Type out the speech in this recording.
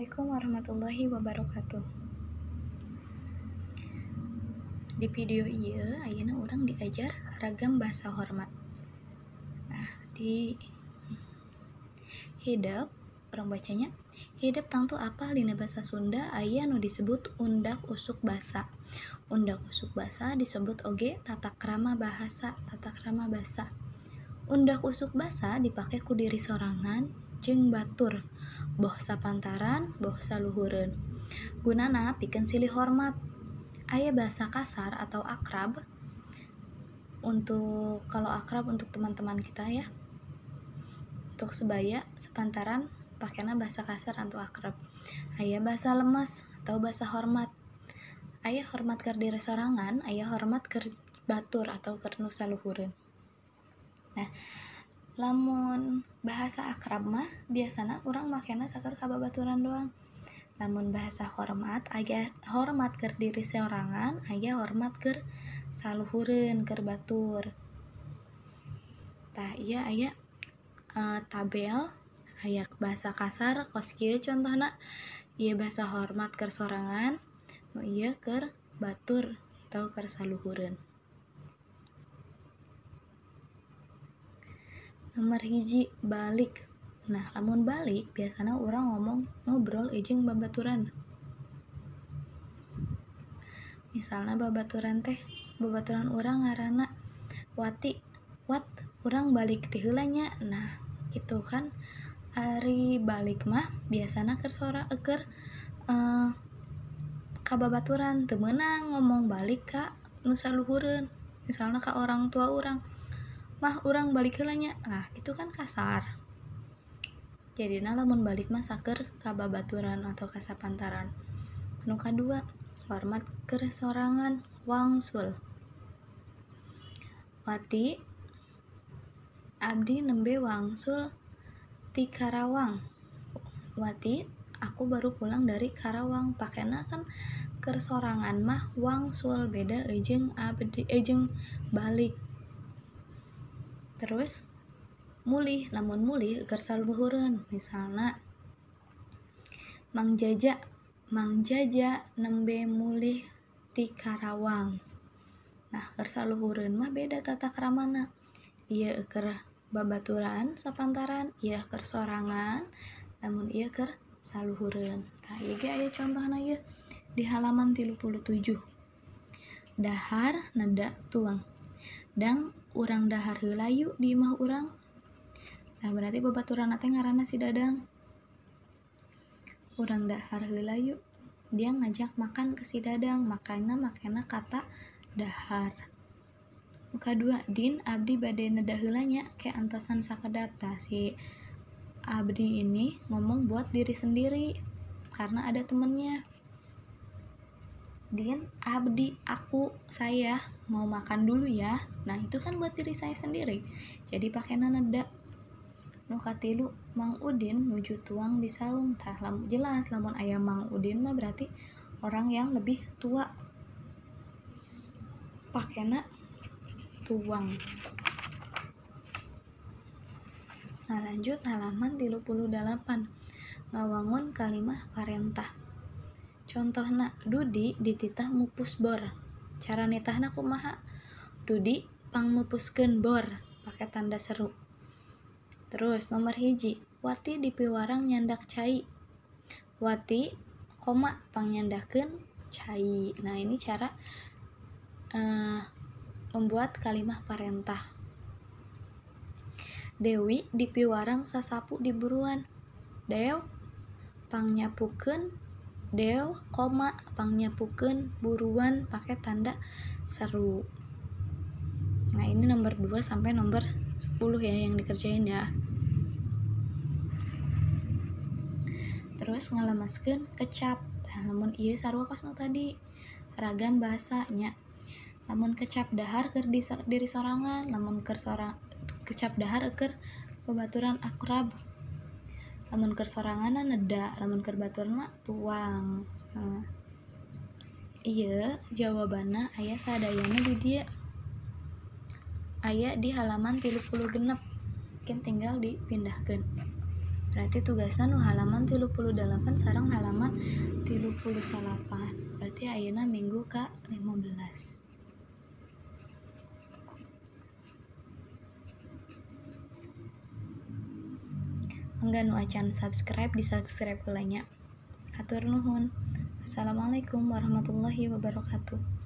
Assalamualaikum warahmatullahi wabarakatuh. Di video ieu ayeuna urang diajar ragam bahasa hormat. Nah, di hidep urang bacanya, hidep tangtu apal dina basa Sunda aya nu disebut undak usuk basa. Undak usuk basa disebut oge tata krama bahasa, tata krama basa. Undak usuk basa dipake ku diri sorangan jeung batur, boh sapantaran, boh saluhureun. Gunana pikeun silih hormat. Aya bahasa kasar atau akrab, untuk kalau akrab untuk teman-teman kita ya. Untuk sebaya, sepantaran pakena bahasa kasar atau akrab. Aya bahasa lemes atau bahasa hormat. Aya hormat keur diri sorangan, aya hormat keur batur atau keur nu saluhureun. Nah, lamun bahasa akrab mah biasana urang makena sakur ka babaturan doang. Lamun bahasa hormat aya hormat keur diri sorangan, aya hormat keur saluhureun, keur batur. Tah ieu aya tabel, aya bahasa kasar kos kieu contohna, ieu bahasa hormat keur sorangan, nu ieu keur batur atau keur saluhureun. Nomor hiji, balik. Nah, lamun balik biasana urang ngomong ngobrol jeung babaturan. Misalna babaturan teh, babaturan urang ngaranna Wati. Wat, urang balik ti heula nya. Nah, gitu kan. Ari balik mah biasana keur sora keur ka babaturan, teu meunang ngomong balik ka nu saluhureun. Misalna ka orang tua urang. Mah urang balik heula nya. Nah, itu kan kasar. Jadina lamun balik mah saker ka babaturan atau ka sapantaran. Nu kadua, hormat keur sorangan, wangsul. Wati, abdi nembe wangsul ti Karawang. Wati, aku baru pulang dari Karawang. Pakena kan keur sorangan mah wangsul, beda jeung abdi jeung balik. Terus mulih, lamun mulih keur saluhureun, misalna Mang Jaja, Mang Jaja nembe mulih ti Karawang. Nah, keur saluhureun mah beda tata kramana. Ieu keur babaturan sapantaran, ieu keur sorangan, lamun ieu keur saluhureun. Tah ieu ge aya contohna ieu di halaman 37. Dahar neda tuang. Dang urang dahar heula yuk di imah urang. Nah, berarti babaturan teh ngaranna si Dadang. Urang dahar heula yuk. Dia ngajak makan ke si Dadang, makanya makena kata dahar. Nu kadua, Din abdi bade nedah heula nya ke antosan sakedap. Tah si abdi ini ngomong buat diri sendiri karena ada temennya. Din, abdi, aku, saya mau makan dulu ya. Nah, itu kan buat diri saya sendiri. Jadi pakena neda. Nu katilu, Mang Udin nuju tuang di saung. Tah jelas lamun aya Mang Udin mah berarti orang yang lebih tua. Pakena tuang. Nah, lanjut halaman 38. Ngawangun kalimah parentah. Contohna, Dudi dititah mupus bor. Cara nitahna kumaha? Dudi pangmupuskeun bor, pake tanda seru. Terus nomor hiji, Wati dipiwarang nyandak cai. Wati, koma, pangnyandakeun cai. Nah, ini cara membuat kalimah parentah. Dewi dipiwarang sasapu di buruan. Dew pangnyapukeun, dew koma pangnyapukeun buruan pakai tanda seru. Nah, ini nomor 2 sampai nomor 10 ya yang dikerjain ya. Terus ngalemaskeun kecap. Nah, lamun ieu sarua kos nu tadi, ragam bahasanya. Lamun kecap dahar keur diri sorangan, lamun keur sorang kecap dahar keur babaturan akrab. Lamun keur soranganna neda, lamun keur baturna tuang. Nah, ieu jawabanna aya sadayana di dieu. Aya di halaman 36. Mungkin tinggal dipindahkeun. Berarti tugasna nu halaman 38 sareng halaman 39. Berarti ayeuna minggu ka 15. Mangga nu acan subscribe di subscribe heula nya. Hatur nuhun. Assalamualaikum warahmatullahi wabarakatuh.